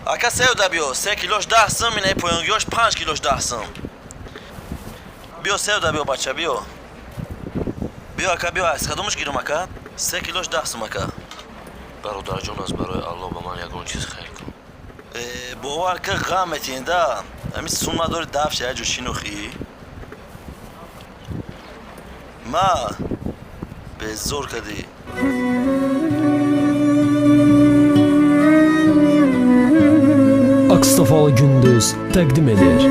Ака, севда биё, 3 килош 10 сум, инаи поёнгиёш 5 килош 10 сум. Биё, севда биё, бача, биё. Биё, ака, биё, аз кадомаш гирам, ака? 3 килош 10 сум, ака. Бародарҷон, аз барои Аллоҳ ба ман ягон чиз хайр кун. Э, бовар ки, ғам метиҳен да. Ами сум надори, дафша яҷо шинохӣ. Ма безор кардӣ. Akstafalı Gündüz təqdim edir.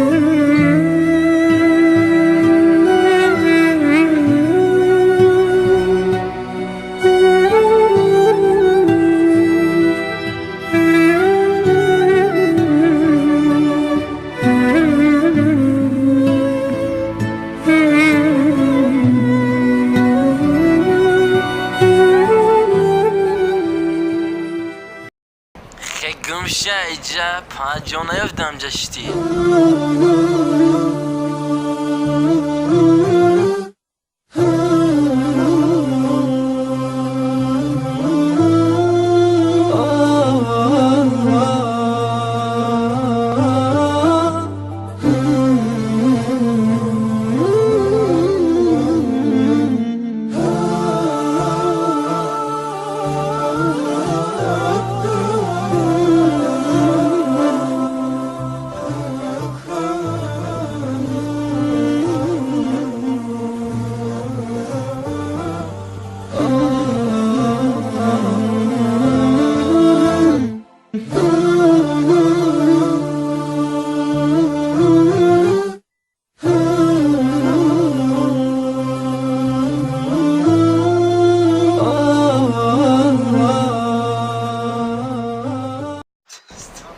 Хе, гумша, иҷа панҷо наёфтам, ҷа шитӣ.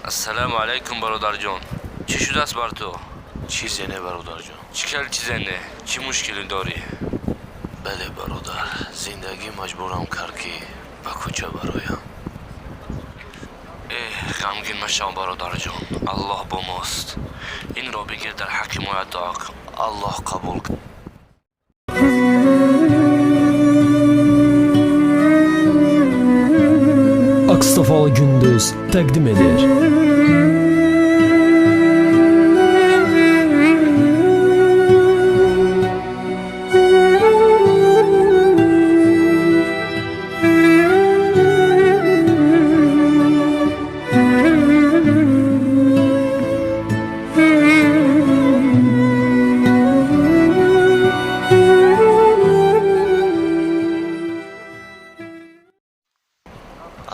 Ассалому алайкум, бародарҷон, чӣ шудааст бар ту? Чизе не, бародарҷон. Чӣ кал чизе не? Чӣ мушкиле дорӣ? Бале, бародар, зиндагӣ маҷбурам кард, ки ба кӯча бароям. Эҳ, ғамгин машав, бародарҷон, Аллоҳ бо мост. Инро бигир, дар ҳаққи мо дуо кун. Аллоҳ қабул. Akstafalı Gündüz təqdim edir.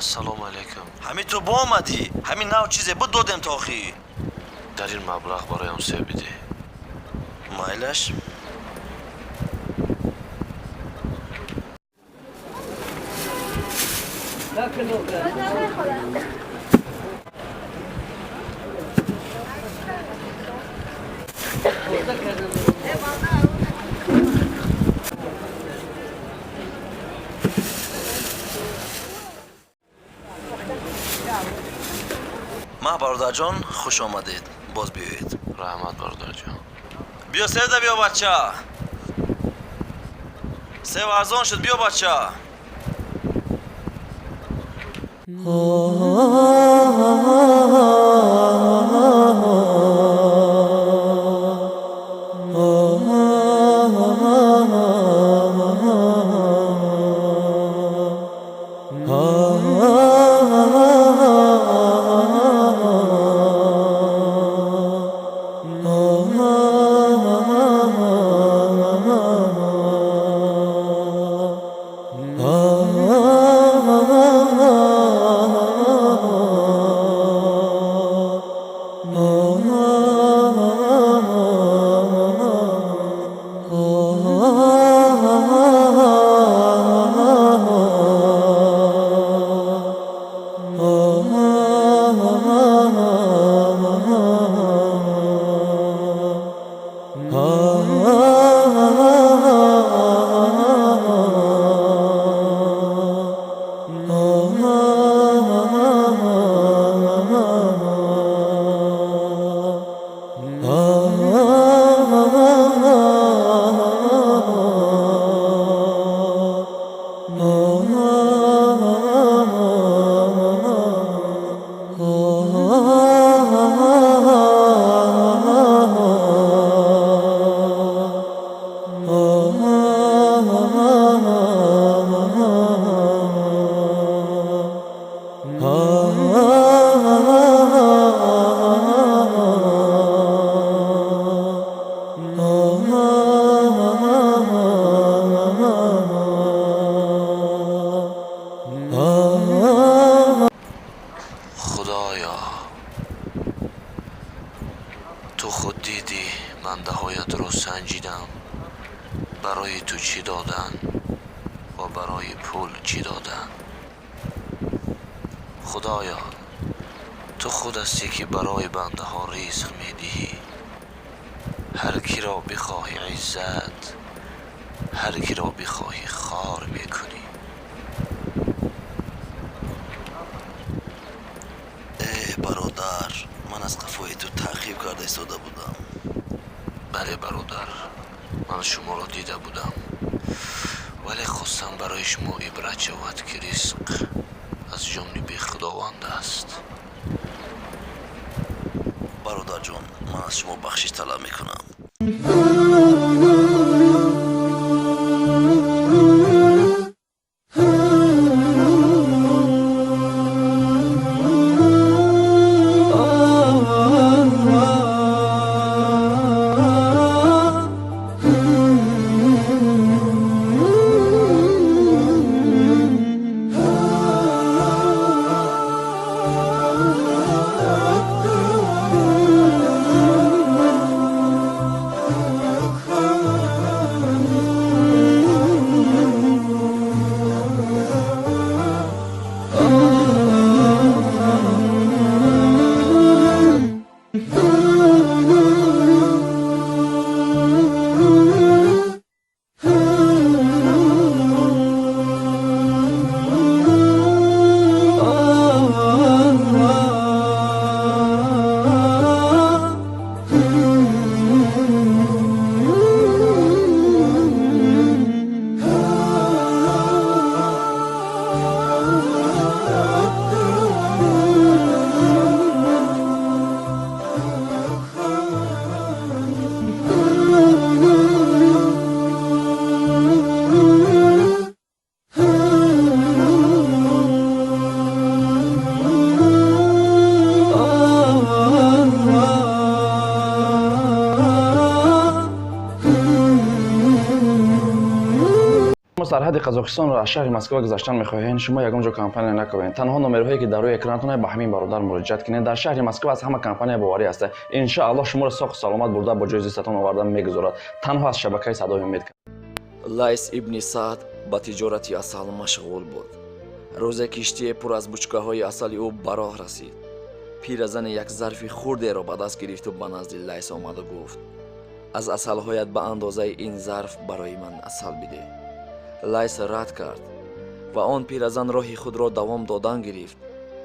Ассалому алайкум. Ҳамин ту боомадӣ, ҳамин нав чизе буд, додем то охир. Дар ин маблағ бароям себ бидеҳ. Майлаш. Ма, бародарҷон, хуш омадед, боз биёед. Раҳмат, бародарҷон. Биё, севда биё, бача, сев арзон шуд, биё, бача. Худоё, ту худ дидӣ, бандаҳоятро санҷидам, барои ту чӣ додан ва барои пул чӣ додан. Худоё, ту худ ҳастӣ ки барои бандаҳо ризқ медиҳӣ. Ҳар киро бихоҳӣ иззат, ҳар киро бихоҳӣ хор мекунӣ. Э, бародар, ман аз қафои ту таъқиб карда истода будам. Бале, бародар, ман шуморо дида будам, вале хостам барои шумо ибрат шавад, ки ризқ аз ҷониби Худованд аст. Бародарҷон, ман аз шумо бахшиш талаб мекунам. Сарҳади Қазоқистонро аз шаҳри Москва гузаштан мехоҳед, шумо ягон ҷо компания накунед. Танҳо номерҳое ки дар рӯи экранатон ба ҳамин бародар муроҷиат кунед. Дар шаҳри Москва аз ҳама компания боварӣ аст. Иншааллоҳ шуморо соқу саломат бурда бо ҷои зистатон оварда мегузорад. Танҳо аз шабакаи Садои Умед. Лайс ибни Саъд ба тиҷорати асал машғул буд. Рӯзе киштие пур аз бучкаҳои асали ӯ ба роҳ расид. Пиразане як зарфи хурдеро ба даст гирифту ба назди Лайс омаду гуфт: аз асалҳоят ба андозаи ин зарф барои ман асал бидеҳ. Лайс рад кард ва он пиразан роҳи худро давом додан гирифт.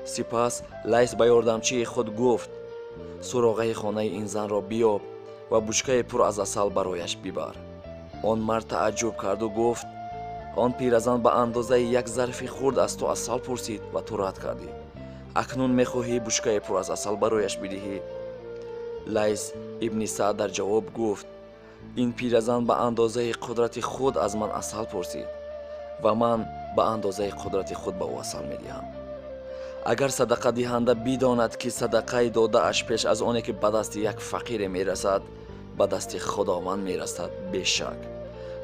Сипас Лайс ба ёрдамчии худ гуфт: суроғаи хонаи ин занро биёб ва бучкае пур аз асал барояш бибар. Он мард тааҷҷуб карду гуфт: он пиразан ба андозаи як зарфи хурд аз ту асал пурсид ва ту рад кардӣ. Акнун мехоҳӣ бучкае пур аз асал барояш бидиҳӣ? Лайс ибни Саъд дар ҷавоб гуфт: ин пиразан ба андозаи қудрати худ аз ман асал пурсид ва ман ба андозаи қудрати худ ба ӯ асал медиҳам. Агар садақадиҳанда бидонад, ки садақаи додааш пеш аз оне ки ба дасти як фақире мерасад, ба дасти Худованд мерасад, бешак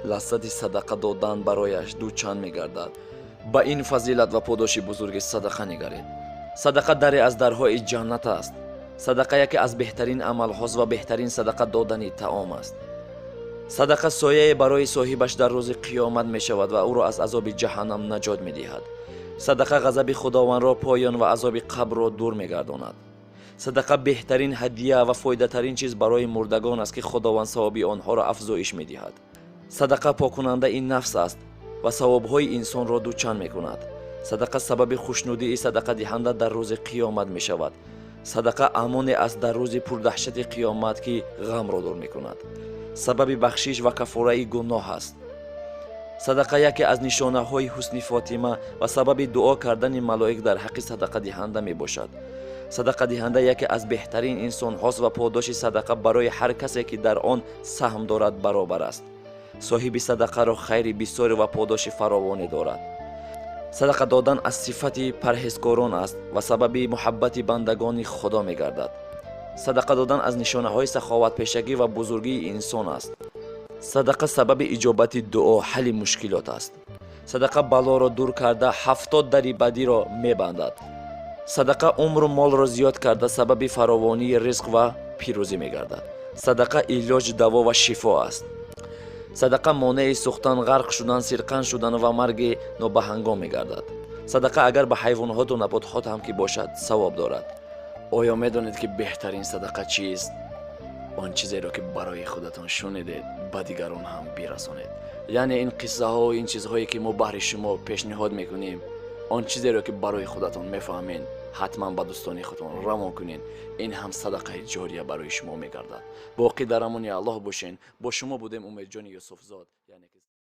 лаззати садақа додан барояш дучанд мегардад. Ба ин фазилат ва подоши бузурги садақа нигаред. Садақа даре аз дарҳои ҷаннат аст. Садақа яке аз беҳтарин амалҳост ва беҳтарин садақа додани таом аст. Садақа сояе барои соҳибаш дар рӯзи қиёмат мешавад ва ӯро аз азоби ҷаҳаннам наҷот медиҳад. Садақа ғазаби Худовандро поён ва азоби қабрро дур мегардонад. Садақа беҳтарин ҳадия ва фоидатарин чиз барои мурдагон аст, ки Худованд савоби онҳоро афзоиш медиҳад. Садақа покунандаи нафс аст ва савобҳои инсонро дучанд мекунад. Садақа сабаби хушнудии садақадиҳанда дар рӯзи қиёмат мешавад. Садақа амоне аст дар рӯзи пурдаҳшати қиёмат, ки ғамро дур мекунад. Сабаби бахшиш ва кафораи гуноҳ аст. Садақа яке аз нишонаҳои ҳусни фотима ва сабаби дуо кардани малоик дар ҳаққи садақадиҳанда мебошад. Садақадиҳанда яке аз беҳтарин инсонҳост ва подоши садақа барои ҳар касе ки дар он саҳм дорад баробар аст. Соҳиби садақаро хайри бисёре ва подоши фаровоне дорад. Садақа додан аз сифати парҳезкорон аст ва сабаби муҳаббати бандагони Худо мегардад. Садақа додан аз нишонаҳои саховатпешагӣ ва бузургии инсон аст. Садақа сабаби иҷобати дуо, ҳалли мушкилот аст. Садақа балоро дур карда 70 дари бадиро мебандад. Садақа умру молро зиёд карда, сабаби фаровонии ризқ ва пирӯзӣ мегардад. Садақа илоҷ, даво ва шифо аст. Садақа монеи сӯхтан, ғарқ шудан, сирқан шудан ва марги нобаҳангом мегардад. Садақа агар ба ҳайвонҳоту наботҳот ҳам ки бошад, савоб дорад. Оё медонед, ки беҳтарин садақа чист? Он чизеро, ки барои худатон шунидед, ба дигарон ҳам бирасонед. Яъне ин қиссаҳо, ин чизҳое, ки мо баҳри шумо пешниҳод мекунем, он чизеро, ки барои худатон мефаҳмед, ҳатман ба дӯстони худтон равон кунед. Ин ҳам садақаи ҷория барои шумо мегардад. Боқӣ дар амони Аллоҳ бошен. Бо шумо будем Умедҷони Юсуфзод.